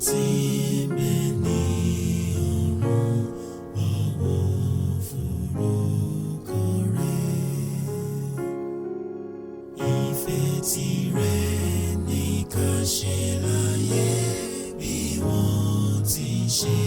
tí ń bẹ ní ọ̀run, bọ̀wọ̀ forúkọ rẹ̀. Ìfẹ́ tirẹ̀ ní ká ṣe láyé bí wọ́n ti ń ṣe